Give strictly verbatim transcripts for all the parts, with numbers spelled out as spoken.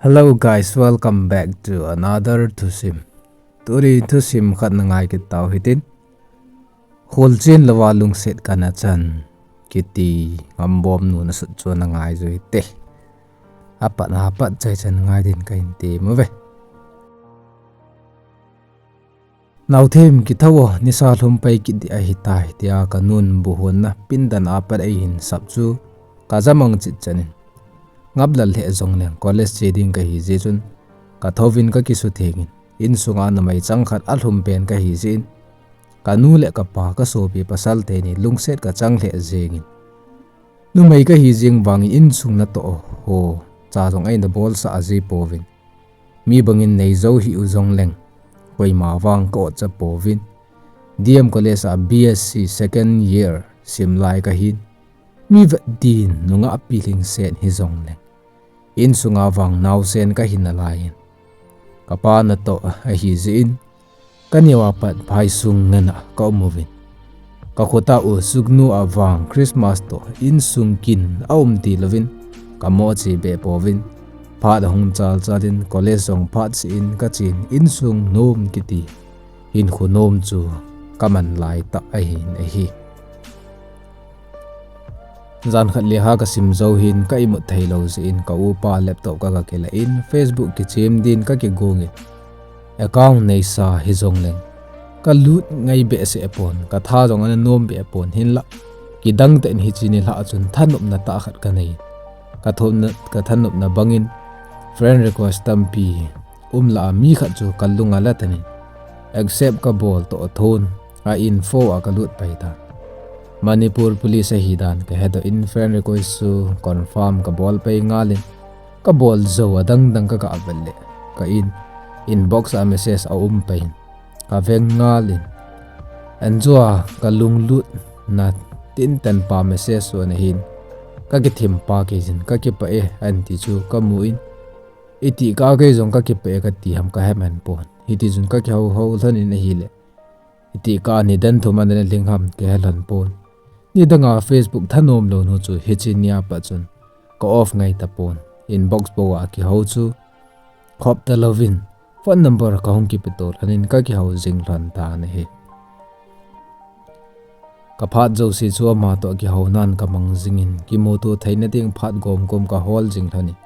Hello guys, welcome back to another thusim. Tuni thusim khat na ngai kit tau hitin. Kholchen louva lungset kana chan kiti Ngambom nu na sut chu na ngai jui te. Apat na apat chai chan ngai din kahin ti mu ve. Nauthem kithou o, nisa lhum pai kit ding ahitai, tia ka nun buhonna pindan apat eihin sap chu ka jamang chit chanin. Ngaplel lheh jongleng college che ding kahi jeh chun, ka thouvin ka kisuthengin, insunga numei chang khat alhum pen kahi jeh in, ka nu le ka pa ka sopi pasal teni lungset ka chang lheh jengin. Numei kahi jeng vangin insung natoh ho cha jong eina bolsah ji pouvin. Mi bangin nei jou hih u jongleng, koima vang ka otcha pouvin. D M College a B S C second year sim lai kahin. Mi vet din nungah pilhing set hi jongleng, insunga vang naosen kahi nalaiyin, ka pa natoh ahi jeh in, ka neo apat phaisung ngen a ka um uvin. Ka khut a u sugnu a vang Christmas toh insung kin aum tilouvin, ka mo che beh pouvin. Phat ahung chalchalin college jong phat seh in ka chen, insung nom kiti hinkho nom chu ka man laitah ahin ahi. Jan khat lekha ka sim jou hin ka imut theilou jeh in ka upa laptop ka ga kilah in Facebook kichem din ka kigongin, account neisa hijongleng ka lut ngai behseh pon, ka tha jong ana nom beh pon, hinlah kidang tah in hiche nilhah chun thanopna tah khat ka nei. Ka thanopna bangin friend request tampi um lah a mi khat chu ka lunga la tanin accept ka bol toh thon a info a ka lut pai tan. Manipur Police ahi dan ka hedoh in friend request chu confirm ka bol pai ngalin, ka bol jou a dangdang ka ga vet leh ka in inbox a message aum pai in, ka veng ngalin, anjoa ka lunglutna tinten pa message chu ana hin, ka kithim pa kei jin, ka kipah e anti chu ka mu in, itih kah a kei jong ka kipah e kati ham ka heman pon. Hitichun ka kihou hou lhonin ahileh, itih kah a nidan thum ana lhing ham kihe lhon pon. Nidanga Facebook thanom lou nu chu hiche nia pat chun ka off ngai tapon. Inbox bou a kihou chu khop talouvin phone number ka hung kipeto lhonin ka kihou jing lhon tan ahi. Ka phat jouse chu ama toh kihounan ka mang jingin, kimuto theina ding phat gomgom ka hol jing lhonin,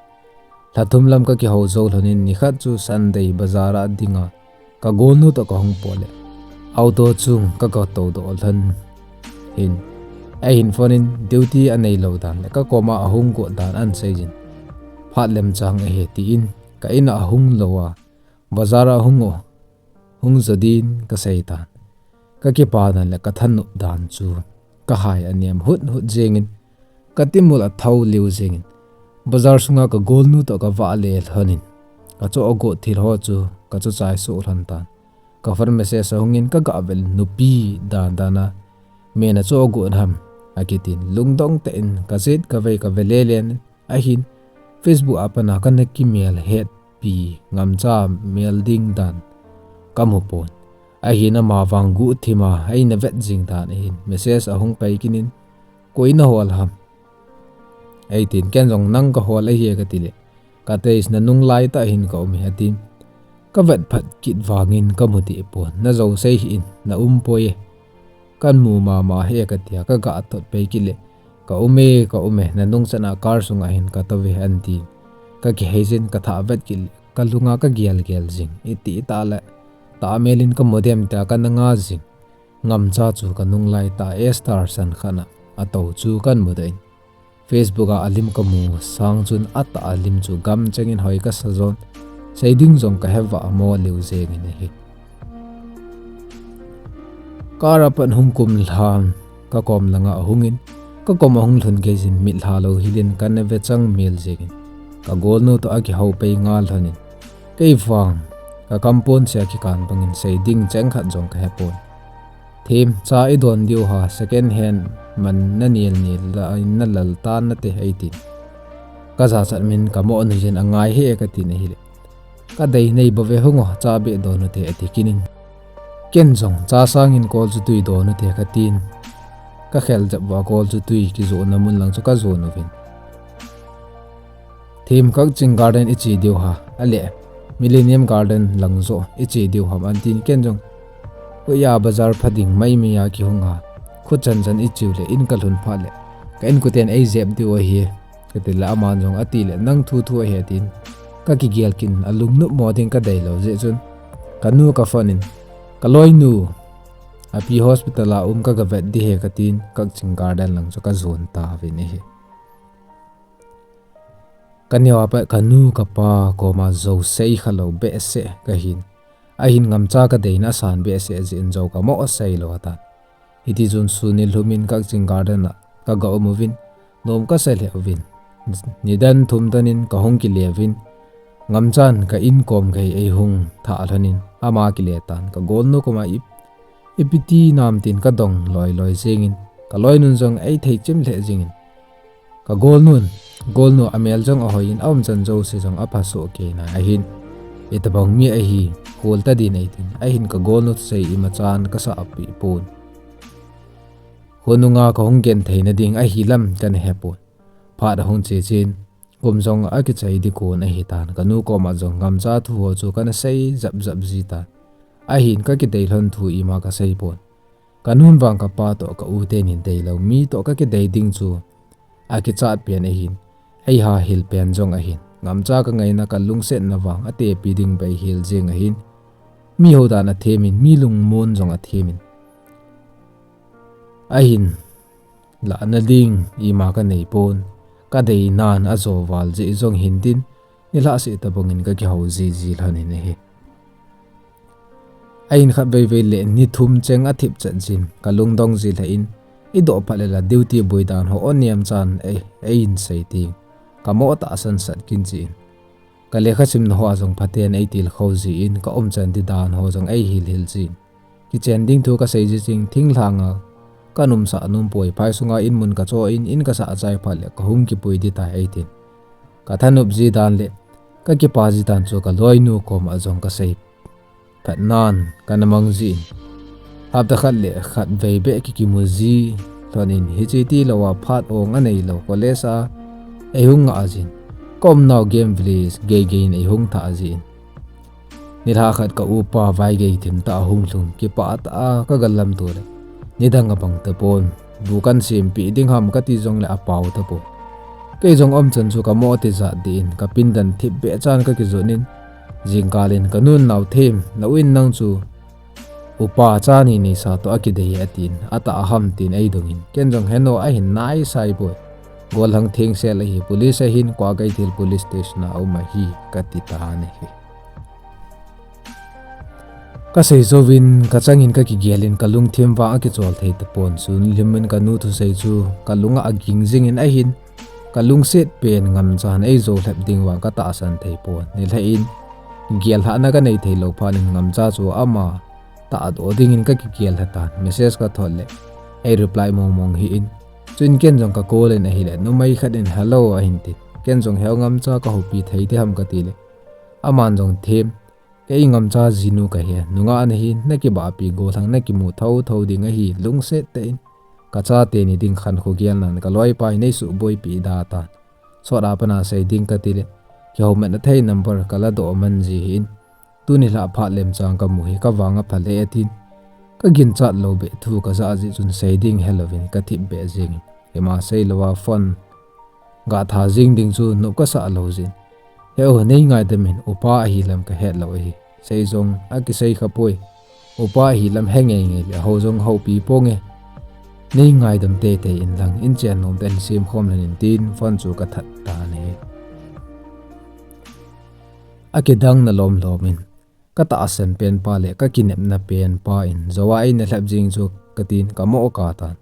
lha thum lam ka kihou jou lhonin, nikhat chu Sunday bazar a dinga ka golnu toh ka hung pot leh, auto chung ka ga toudoh lhon hin, ahin phone in duty anei lou dan le ka koma ahung got dan ahin seijin, phat lemchang ahi tin ka in a ahung louva, bazar a hung o, hung jo din ka seitan. Ka kipah dan le ka thanop dan chu ka hai anem hut hut jengin, ka timul athou liu jengin, bazar sunga ka golnu toh ka vahle lhonin, ka choh agot thil ho chu ka choh chaisoh lhon tan. Ka phone message ahungin ka ga vet nupi dan dan a, men a choh agot ham akitin, lungdong tah in ka jet ka vei ka ve lelen, ahin Facebook a pat a kana kimel hetpi ngamcha mel ding dan ka mu pon. Ahin ama vang guhthim a eina vet jing dan ahin message ahung pai kit in, koi nahol ham eitin, ken jong nang kahol ahi e kati leh, ka teis, nanung laitah hin ka um e atin. Ka vet phat kit vangin ka mu deh pon, najou sei hih in, na um poi e, kan mu mama hi e katia ka ga thot pai kit leh, ka um e, ka um e, nanung chan a car sunga hin ka tou ve antin, ka kihei jin, ka thah vet kit leh ka lunga ka gel gel jing, itih tah le tah mel in ka mu dem tia kana nga jing. Ngamcha chu ka nung laitah a star san khat a atou chu kan mudoh in, Facebook a alim ka mu sang chun atah a lim chu gamcheng in hoi ka sa jon, sei ding jong ka heva mo liu jengin ahi. Car a pat hung kum lhan ka kom langa ahungin, ka kom ahung lhun geijin mitlha lou hilin kana ve chang mel jengin, ka golnu toh akihou pai ngal lhonin, kei vang ka kam pon sia kikan bangin sei ding cheng khat jong ka he pon. Themcha idon diu ham, second hand man nanel nel la in nalal tan nate eitin, ka jachat min ka mo nuijin, angai hih e katin ahileh, ka dei nei bou ve, hung o, cha beh don ute ati kit in, ken jong cha sangin kol chu tui don ute katin, ka khel jep uva kol chu tui kijohna mun lang chu ka jon uvin, Them, Kakching Garden i che diu ham, ahileh Millennium Garden lang joh i che diu ham, atin ken jong, hoiya bazar pha ding maimai a kihung a, khu chan chan i cheu leh in ka lhun phat leh ka inkoten ei jep diu ahi, ka ti leh aman jong ati leh, nang thu thu ahi, atin ka kigel kit in, alungnop mo ding ka dei lou jeh chun, ka nu ka phone in, ka loinu, api hospital a um, ka ga vet ding ahi, ka tin Kakching Garden lang chu ka jon tauvin ahi. Ka neo a pat ka nu ka pa koma jou sei kha lou behseh ka hin. Ahin ngamcha ka deina asan behseh jeh in jou ka mo sei lou atan. Hiti chun sun ni lhum in Kakching Garden a ka ga um uvin, nom ka sa lheh uvin. Nidan thum dan in ka hung kile uvin, ngamchan ka inkom gei ei hung thah lhon in, ama kile tan, ka golnu koma i, ipi ti nam tin ka dong loi loi jeng in, ka loinun jong ei thei chim lheh jeng in, ka golnun, golnu, amel jong ahoi in, aumchan jouse jong apha soh kei nai ahin, itobang mi ahi, khol ta ding ei tin, ahin ka golnu thusei imachan ka sah peh pon. Khonunga ka hung genthei na ding ahi lam ka na he pon. Phat ahung che chen, kum jong akichai ding kon ahi tan, ka nu koma jong ngamcha thu ho chu ka na sei jap jap ji tan. Ahin ka kidei lhon thu ima ka sei pon. Ka nun vang ka pa toh ka u tenin dei lou mi toh ka kidei ding chu akichat pen ahin, ei hahil pen jong ahin, ngamcha ka ngaina ka lungsetna vang atepi ding bei hel jeng ahin, mi ho dan athem in, mi lungmon jong athem in, ahin, lahna ding ima ka nei pon, ka deinan ajo val jeh jong hin tin, nilhah seh tobang in ka kihou ji ji lhon in ahi. Ahin khatvei vei leh ni thum cheng athip chet jin, ka lungdong ji lheh in, i doh phat leh la duty boi dan ho o niam chan ei, ei in sei ting, ka mo tahsan sat kin jin. Ka lekha simna ho a jong phaten ei tilkhou jin, ka umchan ding dan ho jong ei hil hil jin. Kichen ding thu ka sei ji ching, thinglhang a ka umsah nom poi, phai sunga in mun ka cho in, in ka sah chai phat leh ka hung kipui ding tai ei tin. Ka thanop ji dan leh ka kipa ji dan chu ka loinu koma jong ka sei phat nan ka na mang jin. Hapta khat leh khatvei beh ki kimu ji lhon in, hiche tilou a phat ong anei lou college a ei hung ngah jin, ka umnau Game Village gei gei in ei hung thah jin. Nilhah khat ka upa vai gei thim tah ahung lhung, kipah tah a ka ga lamto leh, nidang abang tapon, bu kan sempeh ding ham ka ti jongleh apao tapon. Kei jong umchan chu ka mo tijat ding in, ka pindan thip beh chan ka kijot in, jingkal in ka nun, Nauthem, na u in nang chu upa cha ni neisa toh akidei e, atin, atah ham tin ei dong in, ken jong, He no, ahin nai sai poi. Gollhang thengsel ahi, police ahin, Kua Keithel police station a um ahi, ka ti tan ahi. Ka sei jouvin, ka chang in ka kigel in, ka lungthim vang akichol thei tapon, sun lhum in ka nu thusei chu ka lung a aging jing in ahin, ka lungset pen ngamchan ei jou lhep ding vang ka tahsan thei pon. Nilhah in, gellhahna ka nei thei lou phat in ngamcha chu ama tahdoh ding in ka kigel lha tan, message ka thot leh ei reply mong mong hih in, chuin ken jong ka call in ahileh numei khat in hello ahin tin, ken jong Heu, ngamcha ka houpi thei ding ham, ka ti leh aman jong, Them, kei ngamcha jinu ka hi, nungah nahi, na kibahpi, gollhang na kimu thotho ding ahi, lungset tah in, ka chate ni ding khankho gel nan ka loipa hi nei suhboipi da tan, sot a pat a sei ding, ka ti leh kihoumatna thei number ka ladoh man ji hih in, tuni nilhah phat lemchang ka mu hi ka vang apha lheh e, atin, ka ginchat lou beh thu ka ja jeh chun sei ding helouvin ka thip beh jeng in, ima sei lou a phone ga tha jing ding chu nop ka sah lou jeh in, Heu, nei ngaidam in, upa ahi lam ka het lou ahi. Sei jong akisei kha poi. Upa ahi lam he ngei ngei leh hou jong houpi ponge. Nei ngaidam teitei in lang, in chen nom tah in sem khom lhon in, tin phone chu ka that tan ahi. Akidang na lom lom in, ka tahsan pen pa leh ka kinepna pen pa in jou a ei na lhep jing chu, ka tin, ka mo kah tan.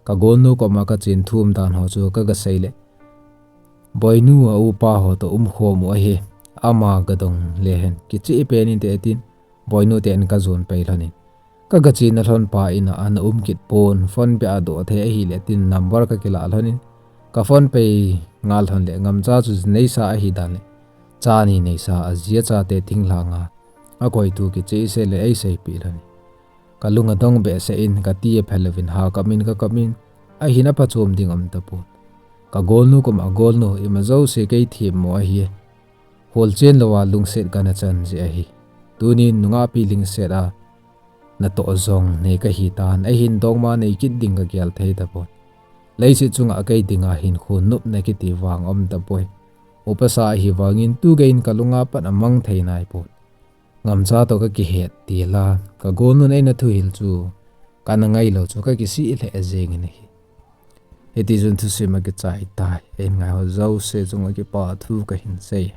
Ka golnu koma ka chen thum dan ho chu ka ga sei leh, Boinu a upa ho toh umkhom u ahi, ama ga dong lehen, kicheh pen inte, atin, Boinu te in ka jon pai lhon in, ka ga chena lhon pa in a ana um kit pon, phone beh a doh thei ahileh, tin number ka kilah lhon in, ka phone pai ngal lhon leh ngamcha chu ji neisa ahi dan leh, cha ni neisa, aji achate thinglhang a akoitu kicheh seh leh ei seipeh lhon in, ka lung adong behseh in, ka ti aphel louvin ha kap in ka kap in, ahin aphachom ding um tapon. Ka golnu kum a golnu ima jouse kei themmo ahi. Holchen louva lungset kana chan jeh ahi. Tunin nungahpi lungset a natoh jong nei kahitan, ahin dongma nei kit ding kagel thei tapon. Leiset chunga kei dinga hinkho nopna kiti vang aum tapoi. Upasa ahivangin tugeiyin kalunga pat amang thei naipon. Ngamcha toh kakihet tila, ka golnun eina thuhil chu kana ngailou chu kakisih lheh jengin ahi. Hitichun thusim akichai tai, eingaiho jouse chunga kipa thu kahin sei.